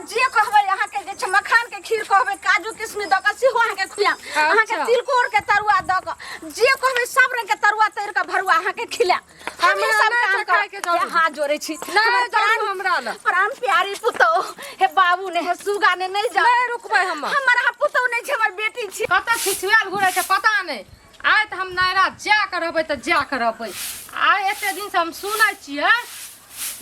जे कहबै अहाँके जे छै मखान के खीर कहबै, काजू किशमिश दऽ कऽ सेहो अहाँके खुआएब। अहाँके अच्छा। तिलकोर के तरुआ दऽ कऽ जे कहबै सब रंग के तरुआ तरि कऽ भरुआ अहाँके खिलायब। हम हमरा सब नहि काम छै खायके करब। जरूरी। हाथ जोड़ै छी। नहि हमर जरूर प्राण हमरा लग। प्राण प्यारी पुतोह, हे बाबू ने हे सुगा ने, नहि जाउ। नहि रुकबै हम। हमर अहाँ पुतोह नहि छै, हमर बेटी छी। कतऽ छिछुआयल घुरै छै पता नहि। आइ तऽ हम नैरा जा कऽ रहबै तऽ जा कऽ रहबै। आइ एते दिनसँ हम सुनै छियै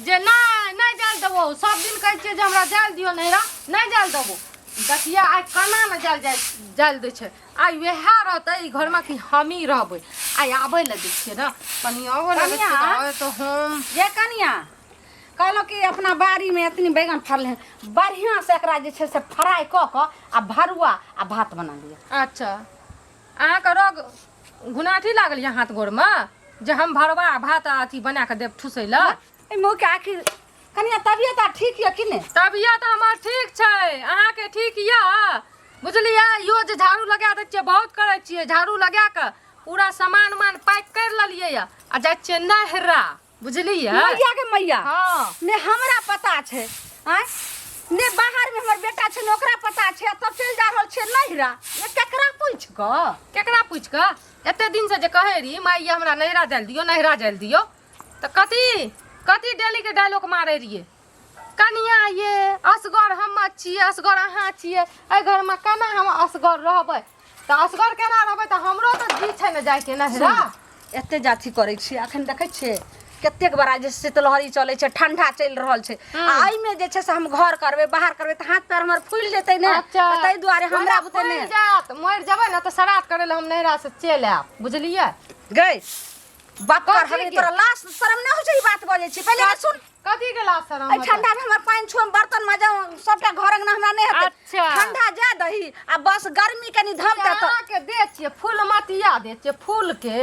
जे नहि नहि जाय देबो, सब दिन कहै छियै जे हमरा जाय दियौ नैरा, नहि जाय देबो। देखियै आइ केना नहि जाय जाय जाय दै छै। आइ वएह रहतै ई घरमे कि हमही रहबै। आइ आबै लए दै छियै ने कनि, आबै लए दै छियै तऽ आबै तऽ हम। ये कनिया, कहलहुँ कि अपना बाड़ीमे एतनी बैगन फड़लै हन, बढ़िआँसँ एकरा जे छै से फ्राइ कऽ कऽ आ भरुआ आ भात बना लिअ। अच्छा, अहाँके रोग घुनाठी लागल यऽ हाथ गोरमे जे हम भरुआ आ भात आ अथी बना कऽ देब ठुसै लए? एहि मुँहके आखिर कनिया तबियत आर ठीक यऽ कि नहि? तबियत हमर ठीक छै, अहाँके ठीक यऽ? बुझलियै, इहो जे झाड़ू लगा दै छियै, बहुत करै छियै। झाड़ू लगा कऽ पूरा सामान उमान पैक करि लेलियै यऽ आ जाइ छियै नैहरा, बुझलियै? मैया के मैया। हाँ। ने हमरा पता छै, आँय, ने बाहर में हमर बेटा छै ने ओकरा पता छै, आ तब चलि जा रहल छै नैहरा। ये केकरा पूछि कऽ? केकरा पूछि कऽ? एते दिन से जे कहै रही माय ये हमरा नैहरा जाय दियौ, नैहरा जाय दियौ, तऽ कथी कथी डेली के डायलॉग मारै रहियै? कनिया ये असगर हम छियै, असगर अहाँ छियै, एहि घरमे केना हम असगर रहबै? तऽ असगर केना रहबै तऽ हमरो तऽ जी छै ने जायके नैहरा। एते जाथी करै छियै, अखन देखै छियै कतेक बड़ा जे शीतलहरी चलै छै, ठंडा चलि रहल छै, आ एहिमे जे छै से हम घर करबै बाहर करबै तऽ हाथ पैर हमर फूलि जेतै ने। अच्छा। तऽ ताहि दुआरे हमरा ओना बुते फूलि नहि जायत, मरि जेबै ने तऽ श्राद्ध करै लए हम नैहरा से चलि आयब, बुझलियै? गै बाप कथी हवे के? तोरा लाज शरम नहि होइ छै ई बात बजै छी? पहिले सुन। कथी के लाज शरम एहि होतै? ठंडा में हमर पानि छुअम बर्तन माजम सबटा घर अंगना हमरा नहि हेतै। अच्छा। ठंडा जा दही आ बस गर्मी कनि धमतै तऽ। अहाँके दे छियै फूल मतिया दे छियै फूल के,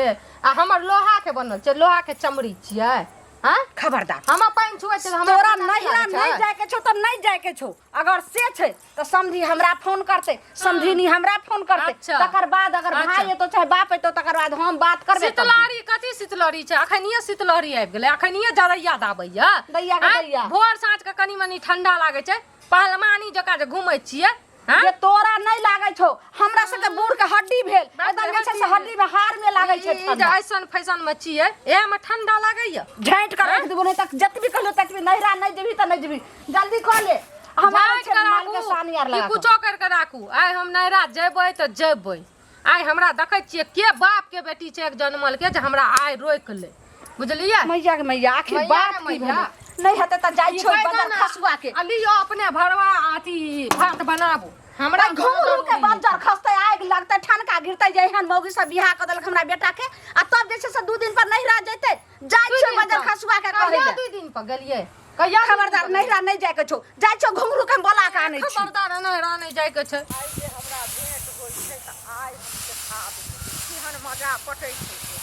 आ हमर लोहा के बनल छै, लोहा के चमड़ी छियै। आँय? खबरदार। हमर पानि छुअै छै तऽ हमरा तोरा ठंडा नहि नहिरा लागै नहि छै? जायके छौ तऽ नहि जायके छौ। अगर से छै तऽ समधी हमरा फोन करतै, समधिनी हमरा फोन करतै। अच्छा। तकर बाद अगर अच्छा। भाई एतो चाहे बाप एतो, तकर बाद हम बात करबै तब। शीतलहरी कथी शीतलहरी छै? अखनिये शीतलहरी आबि गेलै, अखनिये जरैया दाबैया। दैया के आँय? दैया। भोर साँझ के कनि मनि ठंडा लागै छै, पहलवानी जकाँ जे घूमै छियै। आँय? जे तोरा नहि लागै छौ, हमरा सबके बूढ़ के हड्डी भेल बाप रे, एकदम जे छै से हड्डी हड्डी में हाड़ में लागै छै ई जे ठंडा। ऐसन फैशन में छियै, एहे में ठंडा लागैया। झाँटि कऽ राखि देबो, नहि तऽ जतबी कहलियौ ततबी नहिरा नहि जेबही तऽ नहि जेबही। जल्दी कऽ ले, हम आबै झाँटि छियै कऽ माल के राखू सानी आर कि लगा कऽ। कुछो करि कऽ राखू, आइ हम नैहरा जेबै तऽ जेबै। आइ हमरा देखै छियै के बाप के बेटी छै एक जनमल के जे हमरा आइ रोकि ले, बुझलियै? मैया के मैया, आखिर मैया बात के की मैया। भेलै? नहि हेतै तऽ जाइ ई छियै बैगन बजर खसुआ के। आ लियौ अपने भरवा अथी भात बनाबू, हमरा तऽ घुंघरू के जरूरी नहि। बज्जर खसतै, आगि लगतै, ठनका गिरतै, जे एहन मौगी सब बियाह कऽ देलक हमरा बेटा के, आ तब जे छै से 2 दिन पर नैहरा जेतै। जाइ दुइ छियै दिन बजर पर। खसुआ के कहै कहिया लए। 2 दिन पर गेलियै? कहिया 2 दिन खबरदार, पर नैहरा नहि जाय के छौ। जाइ छौ घुंघरू के हम बोला के आनै छी। खबरदार, नैहरा नहि जाय के छै। आइ जे हमरा भेंट होइ छै तऽ आइ हम देखा देबै केहन मजा पटै छै से।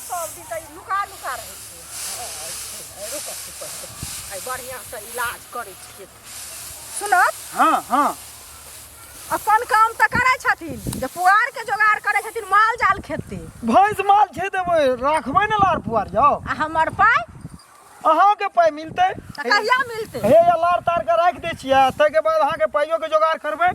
सब दिन तऽ ई नुका नुका रहै छै। रुकऽ तू पहिले, आइ बढ़िआँसँ इलाज करै छियै। सुनत? हाँ हाँ। अपन काम तऽ करै छथिन जे पुआर के जोगाड़ करै छथिन, माल जाल खेतै। भैंस माल खेदेबै, राखबै ने लार पुआर यौ। आ हमर पाइ? अहाँके पाइ मिलतै। तऽ कहिया मिलतै? हे या लार तार के राखि दै छियै, ताहिके बाद अहाँके पाइयो के जोगाड़ करबै।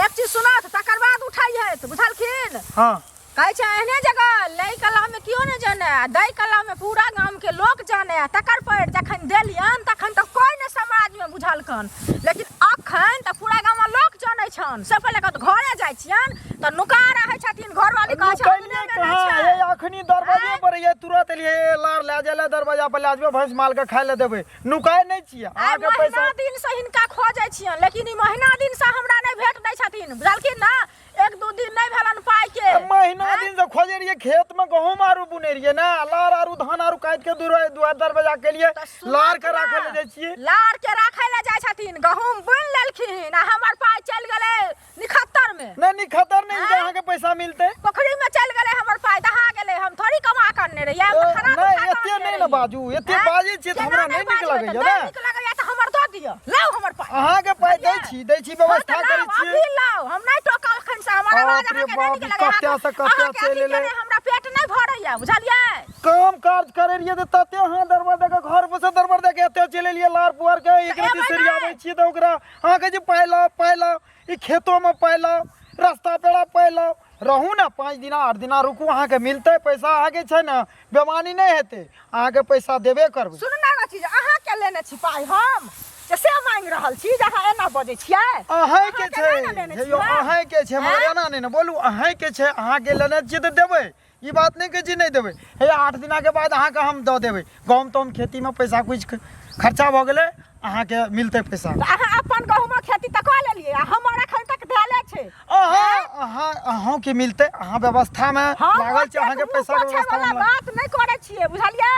एक चीज सुनत, तकर बाद उठैहैत, बुझलखिन? हाँ। कहै छै एहने जगह लै कला मे केओ नहि जाने आ दै कला मे पूरा गाम के लोक जाने, आ तकर पर जखन देलियन तखन तऽ कोइ नहि समाज मे बुझलकन, लेकिन अखन तऽ पूरा गाम मे लोक जानै छन। से पहिले कहत घरे जाइ छियन तऽ नुका रहै छथिन, घरवाली कहै छै नुकैलियै अंगने मे नहि कहाँ? छै। हे अखनी दरवाजे पर ये तुरंत एलियै, हे लार लए जाय लए दरवाजा पर लए जेबै, भैंस माल के खाय लए देबै। नुकाय नहि छियै आइ अहाँके महीना पैसा। दिन से हिनका खोजै छियन, लेकिन ई महीना दिन से हमरा नहि भेट दै छथिन, बुझलखिन ने? 1-2 दिन नहि भेलन पाइ के। महीना आँय? दिन से खोजे रहियै, खेत में गहूम आरू बुने रहियै ने, लार आरू धान आरू काटि के दुआर दरवाजा के लिए तऽ सुनत लार के ने, राखै लए जाइ छियै। लार के राखै लए जाइ छथिन, गहूम बुनि लेलखिन आ हमर पाइ चलि गेलै निखत्तर में। नहि निखत्तर नहि, आँय? अहाँके पैसा मिलतै। पोखरी में चलि गेलै हमर पाइ, दहा गेलै। हम थोड़ी कमा कऽ अनने रहियै, हम तऽ खराब नहि, उठा कऽ एते अनने नहि ने रहियै। बाजू, एते आँय? बाजै छियै तऽ केना हमरा नहि नहि नीक बाजबै? लगैया तऽ ने। नहि नीक लगैया तऽ हमर दऽ दिअ, लाउ हमर पाइ। अहाँके पाइ दै बुझलियै? छी, दै छी, हँ व्यवस्था तऽ करै लाउ, छियै। अभी लाउ, हम नहि टोकब एखन से। हमर बाप आवाज रे अहाँके नहि बाप, नीक ई लगैया। कतऽ से कतऽ अहाँके चलि अथी एलै। केने हमरा पेट नहि भरैया, बुझलियै? काम काज करै रहियै तऽ तते अहाँ दरबर दऽ कऽ घर पर से दरबर दऽ कऽ एते चलि एलियै लार पुआर के एक तऽ रति एबै सरियाबै नहि। छियै तऽ ओकरा अहाँ कहै छै पाइ लाउ पाइ लाउ ई खेतोमे पाइ लाउ रास्ता पेड़ा पाइ लाउ रहू ने 5 दिना 8 दिना रुकू अहाँके मिलतै पैसा अहाँके छै ने बेमानी नहि हेतै अहाँके पैसा देबे करबै सुनू ने एगो चीज अहाँके लेने छी पाइ हम जे से मांगि रहल छी जे अहाँ एना बजै छियै अहाँके अहाँके छै नहि ने लेने हे यौ छियै? अहाँके छै मगर आँय? एना नहि ने बोलू अहाँके छै अहाँके लेने छियै तऽ देबै ई बात नहि कहै छी नहि देबै हे 8 दिनाके बाद अहाँके हम दऽ देबै गहूँम तहूम खेतीमे पैसा किछु खर्चा भऽ गेलै अहाँके मिलतै पैसा तऽ अहाँ अपन गहूँमक खेती तऽ कऽ लेलियै आ हमर एखन तक धैले छै अहाँ अहाँ अहूँके मिलतै अहाँ व्यवस्थामे हम लागल छी ओतेक अहाँके मुँह पैसाके पोछै व्यवस्थामे वाला बात नहि करै छियै बुझलियै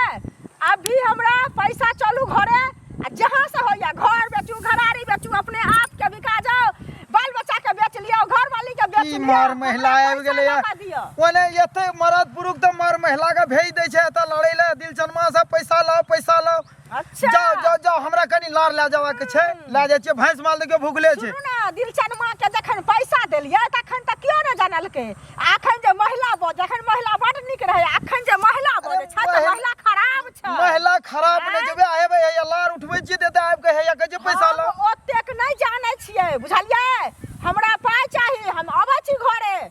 अभी हमरा पैसा चलू घरे आ जहाँ से होइया घर बेचू घरारी बेचू अपने आप के बिका जाओ बाल बच्चा के बेच लियो घर वाली के बेच की लियो मर महिला हमरा आबि पैसा गेलै लऽ कऽ दिअ। ओने एते मरद पुरुख तऽ मर महिला के भेज दै छै एतऽ लड़ै लए दिलचनमा से पैसा लाओ पैसा लाओ अच्छा जाओ जाओ जाओ हमरा कनी लार लए जेबाक छै लए जाइ छियै भैंस माल देखियौ भुखले छै सुनू ने दिलचनमा के जखन पैसा देलियै तखन तऽ केओ नहि जानलकै आ अखन जे महिला बजै अखन महिला बड नीक रहै अखन जे महिला बजै छै तऽ महिला- महिला खराब छै महिला खराब नहि जेबै हेबै हैया लार उठबै छियै तऽ एतऽ आबि कऽ हैया कहै छै पैसा हम लाओ ओतेक नहि जानै छियै बुझलियै हमरा पाइ चाही हम अबै छी घरे ए,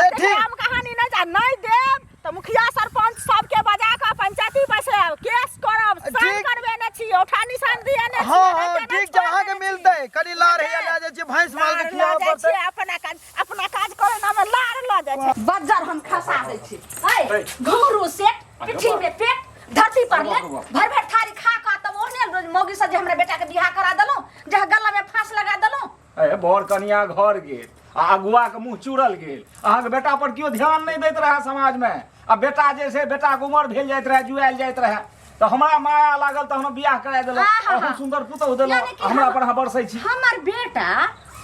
ओतेक ठीक। राम कहानी नहि जा नहि देब तऽ मुखिया सरपंच सबके बजा कऽ पंचायती बैसायब केस करब साइन ठीक। करबेने छी औठा निशान दिएने छी हँ एनाहिते हँ नहि ठीक छै छोड़ि अहाँके देने छी। मिलतै कनी लार हैया लए जाइ छियै भैंस माल के लार लऽ खियाबऽ जाइ पड़तै छियै अपना काज अपना काज करे नामे लार लऽ जाइ छै बज्जर हम खसा दै छी ऐ घुंघरू सेट पिट्ठी में पेट धरती पर ले भर भर थारी खा कऽ तब ओहने रोज मौगी से जे हमरा बेटा के बियाह करा देलहुँ जे गला में फांस लगा देलहुँ ए बर कनिया घर गेल आ अगुआ के मुंह चूरल गेल अहाँके बेटा पर केओ ध्यान नहि दैत रहए समाजमे आ बेटा जे छै बेटाके उमर भेल जाइत रहए जुआयल जाइत रहए तऽ हमरा माया लागल तऽ हमरा बियाह करा देलक आहा। आ हम सुन्दर पुतहु देलहुँ यानी कि हमरा हम- पर अहाँ बरसै छी हमर बेटा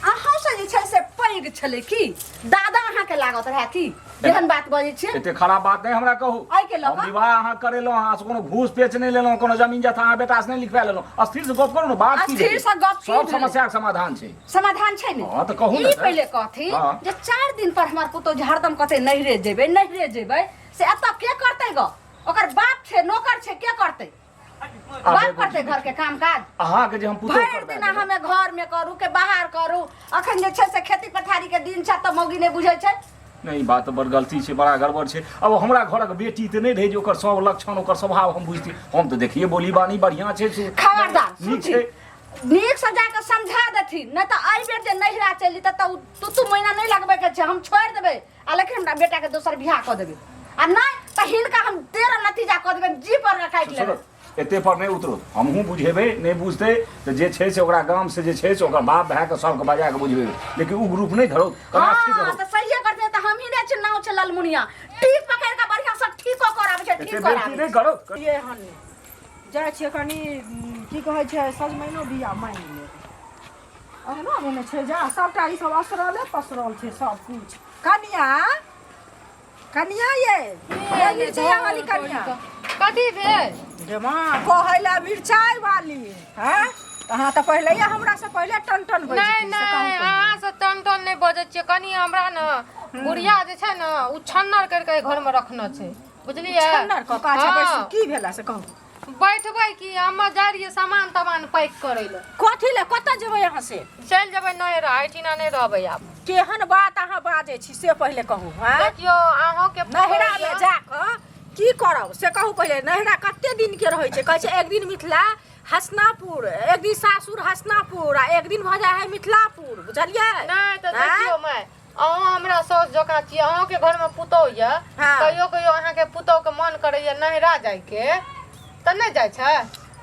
अहाँ से जे छै से पैघ छलै की दादा अहाँके लागत रहए की एहन बात बजै छियै एते खराब बात नहि हमरा कहू एहिके लऽ हम कऽ? विवाह अहाँ करेलहुँ अहाँ से कोनो घूस पेच नहि लेलहुँ कोनो जमीन जथा अहाँ बेटा से नहि लिखवा लेलहुँ अस्थिर से गप करू ने बात की अस्थिर भेलै? से गप की सब भेलै? समस्याके समाधान छै समाधान छै ने हाँ, तऽ कहू ने ई तऽ। पहिले कहथिन हाँ। जे 4 दिन पर हमर पुतोह जे हरदम कहतै नैहरे जेबै नैहरे जेबै से एतऽ के करतै ग ओकर बाप छै नौकर छै के करतै आब बाप एगो करतै चीज घर के काम काज अहाँके जे हम पुतोह भरि करबा दिन देलहुँ। हमे घर में करू के बाहर करू अखन जे छै से खेती पथारी के दिन छै तऽ मौगी नहि बुझै छै नहि ई बात तऽ बड़ गलती छै बड़ा गड़बड़ छै अब हमरा घरक बेटी तऽ नहि रहै जे ओकर सब लक्षण ओकर स्वभाव हम बुझती हम तऽ देखिए बोली बानी बढ़िआँ छै खबरदार नीक सुनथिन छै नीक से जाके समझा देथिन नहि तऽ एहि बेर जे नैहरा चलि जेतै तऽ दू दू महीना नहि लगबै के छै हम छोड़ि देबै आ लेकिन हमरा बेटा के दोसर बियाह कऽ देबै आ नहि तऽ हिनका हम 13 नतीजा कऽ देबै जी पर के काटि लेबै एते पर नहि उतरो हमहूँ बुझेबै नहि बुझतै तऽ जे छै से ओकरा गाम से जे छै से ओकर बाप भायके सबके बजा कऽ बुझेबै लेकिन ओ ग्रुप नहि धरो हँ तऽ सहिए करतै तऽ हमही नहि छै नाव छै ललमुनिया ठीक पकड़ि कऽ बढ़िआँ से ठीक कऽ कराबै छै ठीक एते बेइज्जती कराबै नहि करो ये हन जाइ छियै कनि की कहै छै सजमैनो बिया मांगि लेब अहिना ने छै जा सबटा ई सब असरले पसरल छै सब कुछ कनिया कनिया ये ये मिरचाई वाली कनिया कथी भेल गे माँ कहै लए मिरचाई वाली हैं तऽ अहाँ तऽ पहिले हमरा से पहिले टन टन बजै नहि छी, से कहू नहि पहिने। अहाँ से टन टन नहि बजै छियै कनि हमरा ने बुढ़िया जे छै ने ओ छन्नर करि कऽ घरमे रखने छै बुझलियै छन्नर कऽ कऽ अच्छा बैसू हँ। की भेला से कहू बैठबै की हम जाइ रहियै सामान तमान पैक करै लए कथी लए कतऽ जेबै अहाँ से चलि जेबै नैहरा एहिठिना नहि रहबै आब केहन बात अहाँ बाजै छी से पहिले कहू हँ देखियौ अहूँके नैहरामे जाकऽ की करब से कहू पहिले नैहरा कते दिनके रहै छै कहै छै एक दिन मिथिला हसनापुर एक दिन सासुर हसनापुर आ एक दिन भऽ जाइ है मिथिलापुर बुझलियै नहि तऽ आँय? देखियौ माय अहूँ हमरा साउस जकाँ छियै अहूँके घरमे पुतोहु यऽ हाँ। कहियो कहियो अहाँके पुतोहुके मन करैया नैहरा जाइके तऽ नहि जाइ छै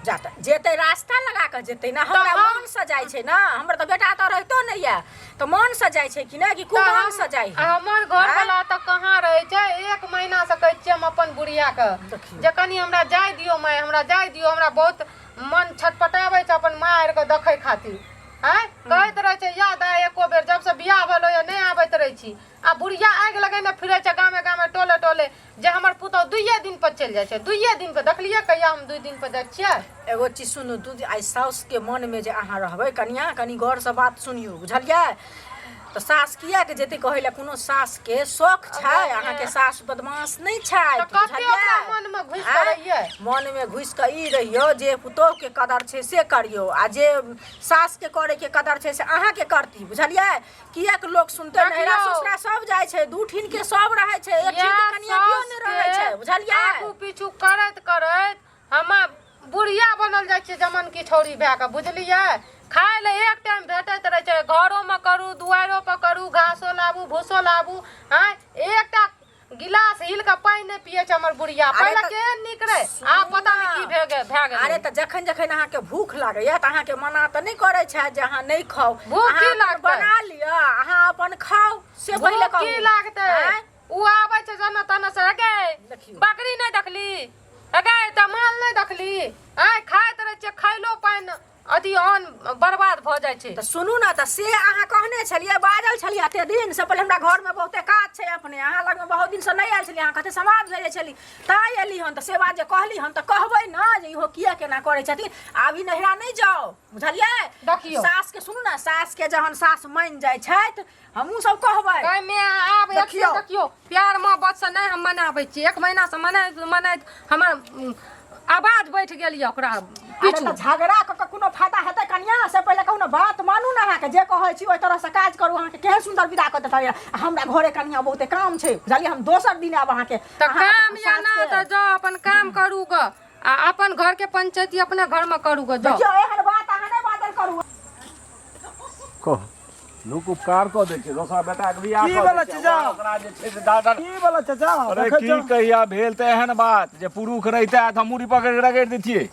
जाता जेतै रास्ता लगा कऽ जेतै ने हमरा हम- मन से जाइ छै ने हमर तऽ बेटा तऽ रहितो नहि यऽ तऽ मन से जाइ छै कि नहि कि तऽ कुमन हम- से जाइ है हमर घर वाला तऽ कहाँ रहै छै एक महीना से कहै छियै हम अपन बुढ़िया के देखियौ। जे कनि हमरा जाय दियौ माय हमरा जाय दियौ हमरा बहुत मन छटपटाबै छै अपन माय आर के देखै खातिर आँय कहैत रहै छै याद आय एको बेर जब से बियाह भेलो यऽ नहि आबैत रहै छी आ बुढ़िया आगि लगेने फिरै छै गामे गामे टोले टोले जे हमर पुतहु दुइये दिन पर चलि जाइ छै दुइये दिन पर देखलियै कहिया हम 2 दिन पर जाइ छियै एगो चीज सुनू तू आइ साउसके मनमे जे अहाँ रहबै कनिया कनि गौरसँ बात सुनियौ बुझलियै तऽ सास किया के जेतै कहै लए कोनो सास के शौक छै अहाँके सास बदमाश नहि छै तऽ कते ओकरा मनमे घुसि कऽ रहियै मनमे घुसि कऽ ई रहियौ जे पुतोहुके कदर छै से करियौ आ जे सासके करैके कदर छै से अहाँके करती बुझलियै किएक लोक सुनतै नैहरा देखियौ। ससुरा सब जाइ छै दू ठीन के सब रहै छै एक ठीन के इएह कनिया केओ नहि रहै छै सासके बुझलियै आगू पीछू करैत करैत हम बुढ़िया बनल जाइ छियै जमन की छौड़ी भए कऽ बुझलियै खाय लए एक टाइम भेटैत रहै छै घरोमे करू दुआरिओ पर करू घासो लाबू भूसो लाबू आँय एकटा गिलास हिल कऽ पानि नहि पियै छै हमर बुढ़िया अरे पहिले तऽ केहन नीक रहै आब पता नहि की भए गेल भए अरे गेलै तऽ जखन जखन अहाँके भूख लागैया तऽ अहाँके मना तऽ नहि करै छथि जे अहाँ नहि खाउ भूख अहाँ की अपन लागतै? बना लिअ अहाँ अपन खाउ से पहिले भूख कहू की लागतै आँय? ओ आबै छै जना तना से अगे देखियौ। बकरी नहि देखली अगे तऽ माल नहि देखली आँय खाइत रहै छियै खैलो पानि अथी अन्न बर्बाद भऽ जाइ छै तऽ सुनू ने तऽ से अहाँ कहने छलियै बाजल छलियै एते दिन से पहिले हमरा घरमे बहुते काज छै अपने अहाँ लगमे बहुत दिनसँ नहि आयल छलियै अहाँ कते समाज भेजै छली ताहि एली हन तऽ से बात जे कहली हन तऽ कहबै ने जे इहो किया केना करै छथिन आब ई नहिरा नहि जाउ बुझलियै देखियौ। सासके सुनू ने सासके जहन सास मानि जाइ छथि हमहूँ सब कहबै एहिमे आब एक देखियौ। देखियौ प्यार मोहब्बत से नहि हम मनाबै छी एक महीना से मनाइत मनाइत हमर आवाज बैठ गेल यऽ ओकरा अरे पीछू तऽ झगड़ा कऽ कऽ कोनो फायदा हेतै कनिया से पहिले कहू ने बात मानू ने अहाँके जे कहै छी ओहि तरहसँ काज करू अहाँके केहन सुन्दर विदा कऽ देतै आ हमरा घरे कनिया बहुते काम छै बुझलियै हम दोसर दिन आयब अहाँके तऽ अहाँ काम अपन या ना सासके- तऽ जाउ अपन काम करू ग आ अपन घर के पंचायती अपने घर में करू ग जाउ देखियौ एहन बात अहाँ नहि बाजल करू कह लोक उपकार कऽ दै छै दोसर बेटाके बियाह की कऽ दै भेलै छै, चचा? ओकरा जे छै से दादा की बोला चाचा अरे देखै की छौ? कहिया भेल तऽ एहन बात जे पुरुष रहिते तऽ हम मूड़ी पकड़ि कऽ रगड़ि दैतियै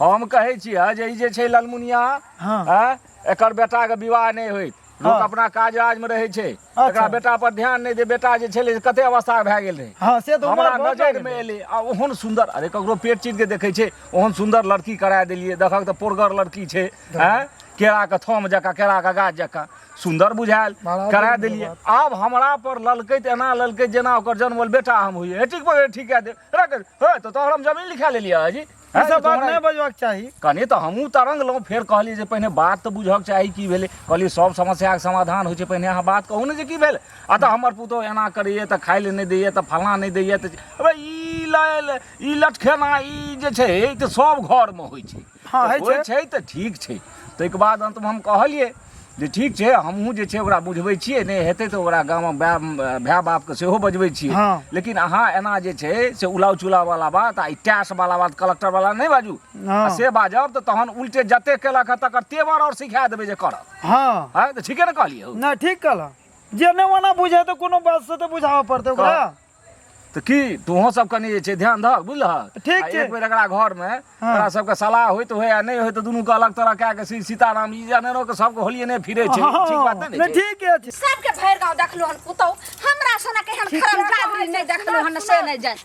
हम कहै छियै जे ई जे छै ललमुनिया हाँ। आँय, एकर बेटाके विवाह नहि होइत लोक हाँ। अपना काज राजमे रहै छै एकरा अच्छा। बेटा पर ध्यान नहि दे बेटा जे छलै से कते अवस्था भए गेल रहै हाँ से तऽ उमर हमरा बहुत भए नजरिमे गेलै। एलै आ ओहन सुन्दर अरे ककरो पेट चीर के देखै छै ओहन सुन्दर लड़की करा देलियै देखक तऽ पोरगर लड़की छै आँय केराके थम जकाँ केराके गाछ जकाँ सुन्दर बुझायल बड़ा करा दिन देलियै बाद। आब हमरा पर ललकै तऽ एना ललकै जेना ओकर जन्मल बेटा हम होइए हे ठीक पकड़ ठीक कए दे रख हे तऽ तोहर हम जमीन लिखा लेलियै जी ई सब बात नहि बजबाक चाही कनि तऽ हमहूँ तरङ्गलहुँ फेर कहलियै जे पहिने बात तऽ बुझक चाही की भेलै कहलियै सब समस्याके समाधान होइ छै पहिने अहाँ बात कहू ने जे की भेल आ तऽ हमर पुतोहु एना करैए तऽ खाइ लए नहि दैए तऽ फलाँ नहि दैए तऽ अबे ई लए ई लटखेना ई जे छै ई तऽ सब घरमे होइ छै हाँ, तऽ होइ होइ छै तऽ ठीक छै ताहिके बाद अन्तमे हम कहलियै जे ठीक छै हमहूँ जे छै ओकरा बुझबै छियै नहि हेतै तऽ ओकरा गाममे भाय बापके सेहो बजबै छियै हाँ। लेकिन अहाँ एना जे छै से उलाउ चुलावला बात आ ई टैक्सवला बात कलेक्टरवला नहि बाजू हाँ। आ से बाजब तऽ तहन उल्टे जते केलक हँ तकर तेवर आओर सिखा देबै जे करत हाँ हँ तऽ ठीके ने कहलियै हौ नहि ठीक कहलह जे नहि ओना बुझे तऽ कोनो बात से तऽ बुझाबऽ पड़तै ओकरा तऽ की तोहूँ सब कनि जे छै ध्यान दहक बुझलहक ठीक आ छै। एक बेर एकरा घरमे एकरा सबके सलाह होइत होय आ नहि होय तऽ दुनूके अलग तरह कए कऽ श्री सीताराम ई अनेरो के सबके होलिये नहि फिरै छै ठीक बात नहि ने नहि छै ठीक अछि सबके भरि गाँव देखलहुँ हन पुतहु हमरा सनक एहन खराब गागरी नहि देखलहुँ हन से नहि जानि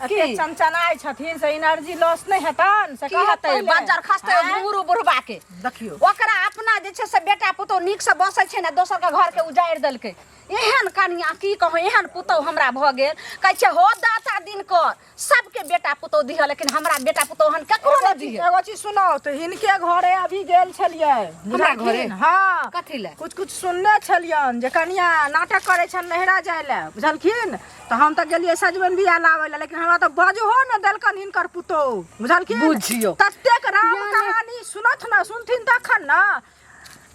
एते चनचनाइ छथिन से एनर्जी लॉस नहि हेतनि से की कहत हेतै पहिले। बज्जर खसतै आँय? घुंघरू बुढ़बा के देखियौ ओकरा अपना जे छै से बेटा पुतहु नीकसँ बसै छै ने दोसरके घरके उजाड़ि देलकै एहन कनिया की कहूँ एहन पुतहु हमरा भऽ गेल कहै छै हो दाता दिन कर सबके बेटा पुतहु दिह लेकिन हमरा बेटा पुतहु हन ककरो नहि दिह एगो चीज सुनो तऽ हिनके घरे अभी गेल छलियै हमरा घरे? बुझलखिन? हाँ कथी लए कुछ कुछ सुनने छलियन जे कनिया नाटक करै छनि नैहरा जाय लए बुझलखिन तऽ हम तऽ गेलियै सजमनि बिया लाबै लए लेकिन हमरा तऽ बजहो ने देलकन हिनकर पुतोहु बुझलखिन बुझियौ। ततेक राम कहानी सुनथ ने सुनथिन तखन ने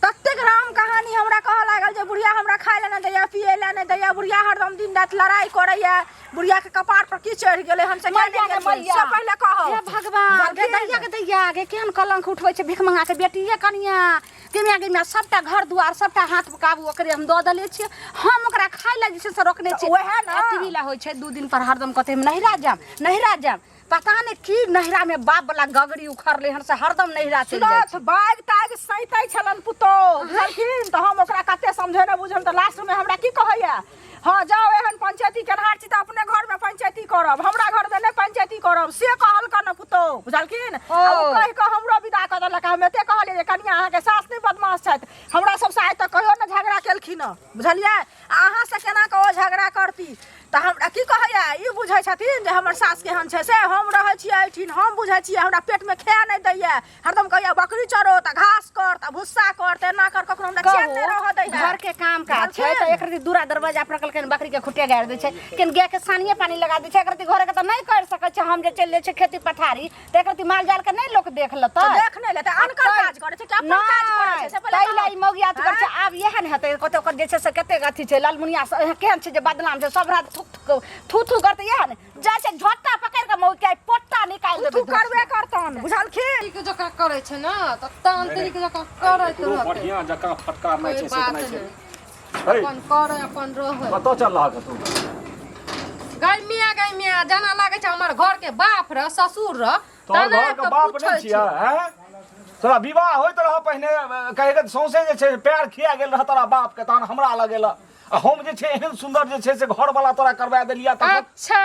ततेक राम कहानी हमरा कहऽ लागल जे बुढ़िया हमरा खाय लए नहि दैया पियै लए नहि दैया बुढ़िया हरदम दिन राति लड़ाइ करैया बुढ़िया के कपार पर की चढ़ि गेलै हम से किया मैया नहि गे गेलियै? मैया से पहिले कहौ हे भगवान गे दैया गे दैया गे केहन कलंक उठबै छै भीख मंगा के बेटिए कनिया गे माय सबटा घर दुआर सबटा हाथ काबू ओकरे हम दऽ देले छियै हम ओकरा खाय लए जे छै से रोकने छियै ओएह ने। एतबी लए होइ छै दू दिन पर हरदम कहतै हम नैहरा जायब नैहरा जायब पता नहि की नैहरा में बाप वाला गगरी उखड़ले हन से हरदम नैहरा चलि जाइ सुनत बाग ताग सैतै छलन पुतोह बुझलखिन तऽ हम ओकरा कते समझेने बुझल तऽ लास्टमे हमरा की कहैया हँ जाउ एहन पंचायती केनहार छी तऽ अपने घरमे पंचायती करब हमरा घरमे नहि पंचायती करब से कहलकन पुतोह बुझलखिन आ ओ कहि कऽ हमरो विदा कऽ देलक हम एते कहलियै जे कनिया अहाँके सास नहि बदमाश छथि हमरा सबसँ आइ तक कहियो नहि झगड़ा केलखिन हँ बुझलियै आ अहाँसँ केना कऽ ओ झगड़ा करती तऽ हमरा की कहैया ई बुझै छथिन जे हमर सास केहन छै से हम रहै छियै एहिठिन हम बुझै छियै हमरा पेटमे खाए नहि दैया हरदम कहैया बकरी चरो तऽ घास कर तऽ भुस्सा कर तऽ एना कर कखनो हमरा चैन नहि रहऽ दैया। घर के काम काज छै तऽ एक रति दूरा दरवाजा पर कहलकै बकरी के खुटिया गाड़ि दै छै, केन गाय के सानिये पानी लगा दै छै। एक रति घरे के तऽ नहि कर सकै छै। हम जे चलि जाइ छै खेती पथारी तऽ एक रति माल जाल के नहि लोक देख लेतै? देख नहि लेतै, अनकर काज करै छै कि अपन काज करै छै से पहिले ताहि लए कहू। ई मौगी अथी करै छै। आब इएह ने हेतै कतौ ओकर जे छै से कतेक अथी छै। लालमुनिया से केहन छै जे बदनाम छै, सब रात थुक थुक थू थू करतै। इएह ने जाइ छै झोटा पकड़ि कऽ मौगी के पोटा निकालि तू देबै। करबे करतन, बुझलखिन? तांत्रिक जकाँ करै छै ने तऽ तांत्रिक जकाँ करैत एकरो रहतै। बढ़िया जकाँ फटकार नहि कोइ छै से बात नहि छै। नहि। हे, अपन करै अपन रहै। कतऽ चल रहल तू? गर्मिया गर्मिया जेना लागै छै हमर घर के बाप रह ससुर रह। तोहर तेना घरके कऽ बाप पूछै नहि छै। छियै हैं? तोरा विवाह होइत रह पहिने कहे के सौंसे जे छै पैर खिया गेल रह तोरा बाप के, तहन हमरा लगेल आ हम जे छै एहन सुंदर जे छै से घरवाला तोरा करवा देलिया तखन। अच्छा,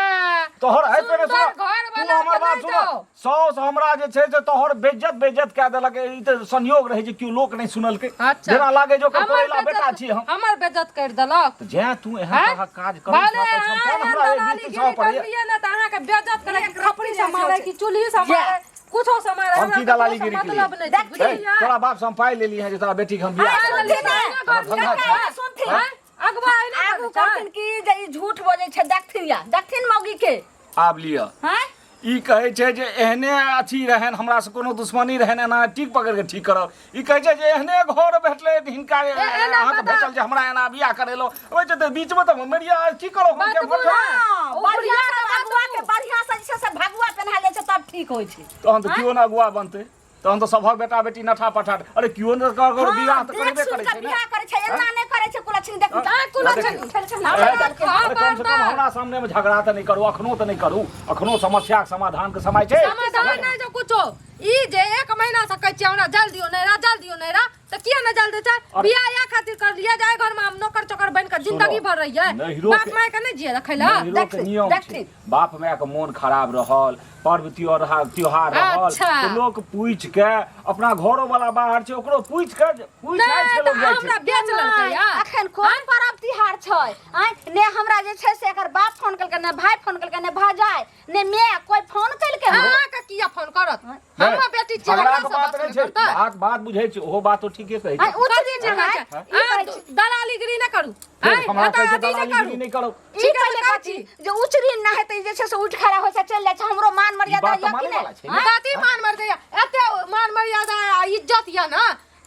तोहर है पहिने सुन्दर सुन, तू घरवाला हमर के बात नहि सुन। जाओ। साउस हमरा जे छै से तोहर बेज्जत बेज्जत कए देलक। ई तऽ संयोग रहै जे केओ लोक नहि सुनलकै। अच्छा। जेना लागे जो ओकर हमर कोयला बेटा बेज्जत छी हम। हमर बेज्जत करि देलक। तऽ जैं तू एहन हैं? तरहक काज करै भले छह अहाँ तहन एहन हमरा एक दलाली बीत गिरी सह पड़ैया। करलियै ने तऽ अहाँके बेज्जत करे कि खपड़ी से मारे कि चूल्ही से मारे, कुछो से मारे, हम हमरा की दलाली ककरो से गिरी केलियै? मतलब नहि छै, बुझलियै? तोरा बाप से हम पाइ लेली है जे तोरा बेटी के हम बियाह आइ करा लेलियै देलियै। ने, हमर धंधा छै। सुनथिन। हैं? अगुआ एना आगू करै छै? कहथिन कि जे ई झूठ बजै छै। देखथिन या देखथिन मौगी के। आब लिअ। हैं? ई कहै छै जे एहने अथी रहनि, हमरा से कोनो दुश्मनी रहनि, एना टीक पकड़ि के ठीक करब। ई कहै छै जे एहने घर भेटलै तऽ हिनका एना अहाँके बता। भेटल जे हमरा एना बियाह करेलहुँ। ओहि छै तऽ बीचमे तऽ मरिया की करब हम? बतबू केम्हर ने। हँ, ओ बढ़िया बुढ़िया से के भगुआ के बतबू। बढ़िया से जे छै से भगुआ पेन्हा जाइ छै तब ठीक होइ छै। तहन तऽ केओ ने अगुआ बनतै, तहन तऽ सभक बेटा बेटी नठा पठा। अरे केओ ने ककरो हँ, बियाह तऽ देख करबे सुन करै कऽ छै ने। बियाह करै छै, एना नहि करै छै। कुलक्षणी देख। आ, कुलक्षणी देखियौ। उठल छै ना। अरे, खा अरे कम से कम पड़ता। हमरा सामने में झगड़ा तऽ नहि करू, अखनो तऽ नहि करू। अखनो समस्याके समाधानके समय छै। समाधान नहि जो कुछो। ई जे एक महीना से कहै छियै हमरा जल दियौ नैरा, जल दियौ नैरा, तऽ किया नहि जल दै छै? बियाह इएह खातिर करलियै जे एहि घरमे हम नौकर चोकर बनि कऽ जिंदगी भर रहियै। नैहरो बाप के- माय के नहि जिये रखै लए। नैहरो के देखथिन, नियम छै। देखथिन। बाप माय के मोन खराब रहल, पर्व त्योहार त्योहार रहल अच्छा। तऽ लोक पूछि के अपना घरो वाला बाहर छै ओकरो पूछि के पूछि नहि आइ छै तऽ लोक जाइ हमरा छै। बेच लेलकै या। अखन कोन पर्व तिहार छै? आँय, ने हमरा जे छै से एकर बाप फोन केलकै, ने भाय फोन केलकै, ने भजाय, ने my कोइ फोन केलकै हन। अहाँके किया फोन करत? नहि, हमर बेटी छियै, झगड़ाके हमरा से बात बात नहि छै। करतै? बात बात बुझै छै, ओहो बात तो ठीके कहै आँय, छै। उठ कथी जे ठीक आँय, छै? ई अहाँ कहै छै। दलालीगिरी नहि करू। फेर आँय, हमरा एतऽ कहै छै अथी नहि दलालीगिरी करू। नहि करू। ई ठीक पहिले छै, कहै छी जे उचरी ना हेतै जे छै से उठि खड़ा होइ छै चलि जाइ छै। हमरो मान मर्यादा बात तऽ यऽ कि मानै नहि? वाला छै ने। कथी मान मर्यादा? एते मान मर्यादा आ इज्जत यऽ ने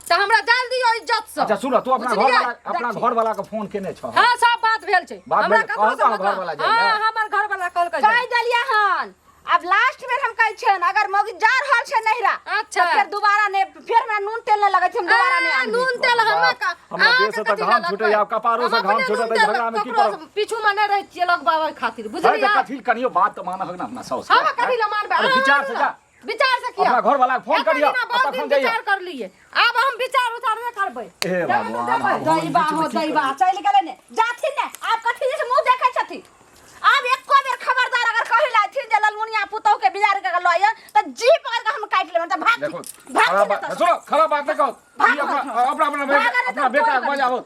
तऽ हमरा डाल दियौ इज्जत से। अच्छा सुन, तू अपना घर बुझलियै? वाला, अपना घर वाला के फोन केने छह? हाँ, सब बात भेल छै। बात हमरा भेल? ककरो से कहलकौ मतलब- घरवाला जाइ लए? हाँ, हमर घरवाला कहलकै कहि जाइ। देलियै हन। आब लास्ट बेर हम कहै छियनि, अगर मौगी जा रहल छै नैहरा अच्छा। तऽ फेर दोबारा नहि, फेर हमरा नून तेल नहि लगै छै, हम दोबारा नहि आ, आनबै। नून तेल हमे बाप, हमरा अहाँके देह से तऽ कथी घाम लए छूटैया, लगबै? आब कपारो से हम घाम अपने छूटत, नून एहि तेल झगड़ामे की ककरो करब? पीछू मे नहि रहै छियै लगबाबै खातिर, है तऽ बुझलियै? कथी कनियो बात तऽ मानहक ने अपना साउस के। हम कथी लए मानबै? अरे अहाँ विचार से मानू जा। ने। विचार से किया? अपना घरवाला के फोन एते करियौ, दिना आ बहुत तखन दिन जइयौ। विचार करलियै, आब हम विचार उचार नहि करबै। हे भगवान, आब हम दैबा बीचमे हो की दैबा करी? चलि गेलै ने, जाथिन ने। आब कथी जे मुँह देखै छथिन? आब एको बेर खबरदार अगर कहै लाथिन जे ललमुनिया पुतहु के बिजार के लऽ आइए तऽ जी पकड़ के हम काटि लेबनि। तऽ भाग देखो, भाग खराब बात सुनो, खराब बात नहीं कहो। भाग ई अपना अपना अपना भाग, अपना बेटा के बजाओ।